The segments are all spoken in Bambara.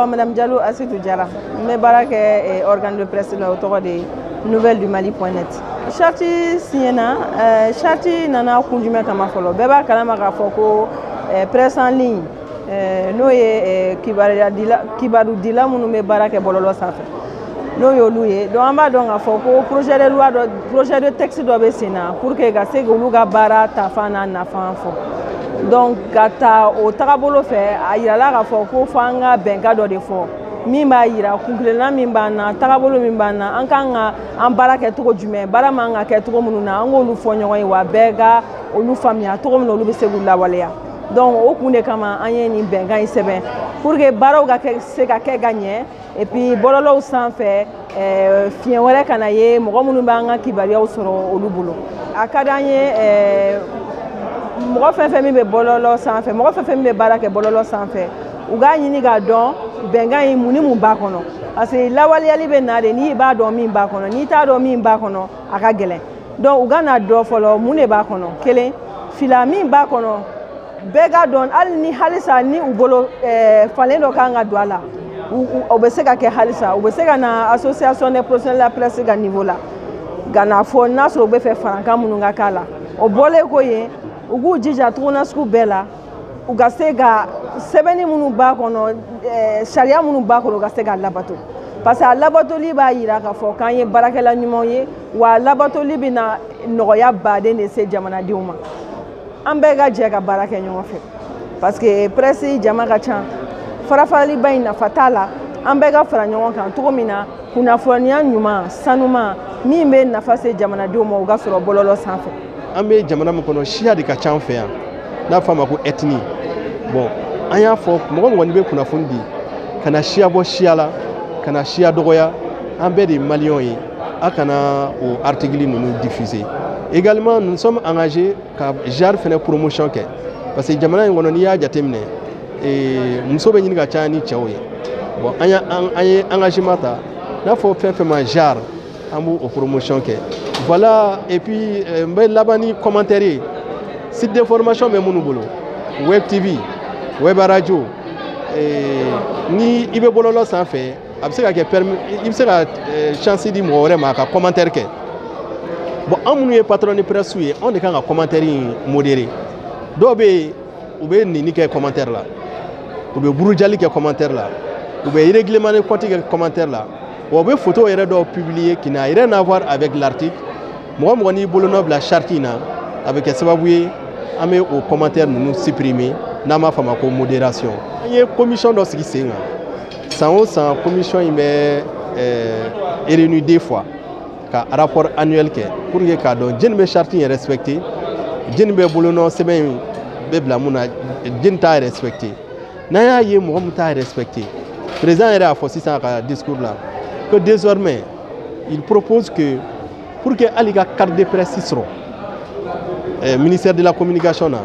Madame Diallo Assetou Diarra, n bɛ baara kɛ organe de presse la, o tɔgɔ de Nouvelle du Mali.net. Charte signena, charte nana kun jumɛn kama fɔlɔ? Bɛɛ b'a kalama k'a fɔ ko presse en ligne, n'o ye kibarudila minnu bɛ baara kɛ bɔlɔlɔ sanfɛ, n'o y'olu ye. Donc an b'a dɔn k'a fɔ ko projet de loi dɔ, projet de texte dɔ bɛ sen na pour que ka se k'olu ka baara tafan n'a nafan fɔ. Donc ka ta o tagabolo fɛ, a yirala k'a fɔ ko fo an ka bɛnkan dɔ de fɔ min b'a yira kunkilenna min b'an na, tagabolo min b'an na, an kan ka an baara kɛ cogo jumɛn, baara man ka kɛ cogo minnu na, an k'olu fɔ ɲɔgɔn ye, wa bɛɛ ka olu faamuya cogo min na olu bɛ se k'u lawaleya. Donc o kun de kama an ye nin bɛnkan in sɛbɛn pour que baaraw ka kɛ se ka kɛ ka ɲɛ, et puis bɔlɔlɔw sanfɛ, fiɲɛ wɛrɛ kana ye mɔgɔ minnu b'an ka kibaruyaw sɔrɔ olu bolo. A ka d'an ye, mɔgɔ fɛn fɛn min bɛ bɔlɔlɔ sanfɛ, mɔgɔ fɛn fɛn min bɛ baara kɛ bɔlɔlɔ sanfɛ, u k'a ɲini k'a dɔn bɛnkan in mun ni mun b'a kɔnɔ, parce que lawaleyali bɛ na de n'i b'a dɔn min b'a kɔnɔ. N'i t'a dɔn min b'a kɔnɔ, a ka gɛlɛn. Donc u ka n'a dɔn fɔlɔ mun de b'a kɔnɔ. Kelen fila min b'a kɔnɔ, bɛɛ k'a dɔn, hali ni halisa ni u bolo falen dɔ kan ka don a la, o bɛ se ka kɛ halisa, u bɛ se ka na Association des professionnels de la presse ka niveau la ka n'a fɔ n'a sɔrɔ u bɛ fɛ farankan minnu ka k'a la. O bɔlen ko yen, u k'u jija cogo nasugu bɛɛ la u ka se ka sɛbɛnni minnu b'a kɔnɔ, sariya minnu b'a kɔnɔ, u ka se k'a labato, parce que a labatoli b'a yira k'a fɔ k'an ye baarakɛla ɲumanw ye, wa a labatoli bɛna nɔgɔya baden de se jamanadenw ma. An bɛɛ ka jɛ ka baara kɛ ɲɔgɔn fɛ, parce que presse jama ka ca, farafaraliba in nafa t'a la. An bɛɛ ka fara ɲɔgɔn kan cogo min na kunnafoniya ɲuman sanuman min bɛ nafa se jamanadenw ma, u ka sɔrɔ bɔlɔlɔ sanfɛ. An bɛ jamana min kɔnɔ, siya de ka ca an fɛ yan, n'a fɔ a ma ko ethnie. Bon, an y'a fɔ mɔgɔ mɔgɔ n'i bɛ kunnafoni di, kana siya bɔ siya la, kana siya dɔgɔya, an bɛɛ de ye maliyɛnw ye, a kana o article ninnu diffuser. Également, nous sommes engagés ka genre fɛnɛ promotion kɛ, parce que jamana in kɔnɔ, n'i y'a jateminɛ, muso bɛ ɲini ka caya ni cɛw ye. Bon, an ye engagement ta n'a fɔ fɛn fɛn ma genre, an b'o o promotion kɛ. Voilà. Et puis n bɛ laban ni commentaire ye. Site d'information bɛ minnu bolo, web TV, web radio, ni i bɛ bɔlɔlɔ sanfɛ, a bɛ se ka kɛ permis, i bɛ se ka chance di mɔgɔ wɛrɛ ma a ka commentaire kɛ. Bon, an minnu ye patron de presse ye, anw de kan ka commentaire in modérer. Dɔw bɛ yen, u bɛ nini kɛ commentaire la, u bɛ burujali kɛ commentaire la, u bɛ règlement de compte kɛ commentaire la, wa u bɛ photo yɛrɛ dɔw publier qui n'a rien à voir avec l'article. Mɔgɔ mɔgɔ n'i bolonɔ bila charte in na, a bɛ kɛ sababu ye an bɛ o commentaire ninnu supprimer, n'an b'a fɔ a ma ko modération. An ye commission dɔ sigi sen kan. San o san, commission in bɛ réuni deux fois ka rapport annuel kɛ pour que k'a dɔn jɛni bɛ charte in respecter, jɛni bɛ bolonɔ sɛbɛn in bɛ bila mun na, jɛni t'a respecter. N'an y'a ye mɔgɔ min t'a respecter, président yɛrɛ y'a fɔ sisan a ka discours la que désormais il propose que pour que hali ka carte de presse sɔrɔ ministère de la Communication na,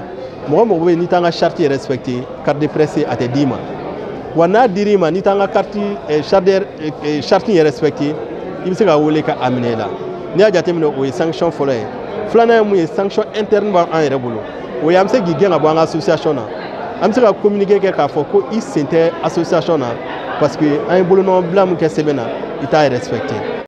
mɔgɔ mɔgɔ bɛ yen n'i t'an ka charte respecter, carte de presse a tɛ d'i ma. Wa n'a dir'i ma, n'i t'an ka carte charte in respecter, i bɛ se ka wele ka a minɛ i la. N'i y'a jateminɛ, o ye sanction fɔlɔ ye. Filanan ye mun ye? Sanction interne b'an yɛrɛ bolo. O ye an bɛ se k'i gɛn ka bɔ an ka association na, an bɛ se ka communiqué kɛ k'a fɔ ko i sen tɛ association na, parce que an ye bolonɔbila min kɛ sɛbɛn na, i t'a respecter.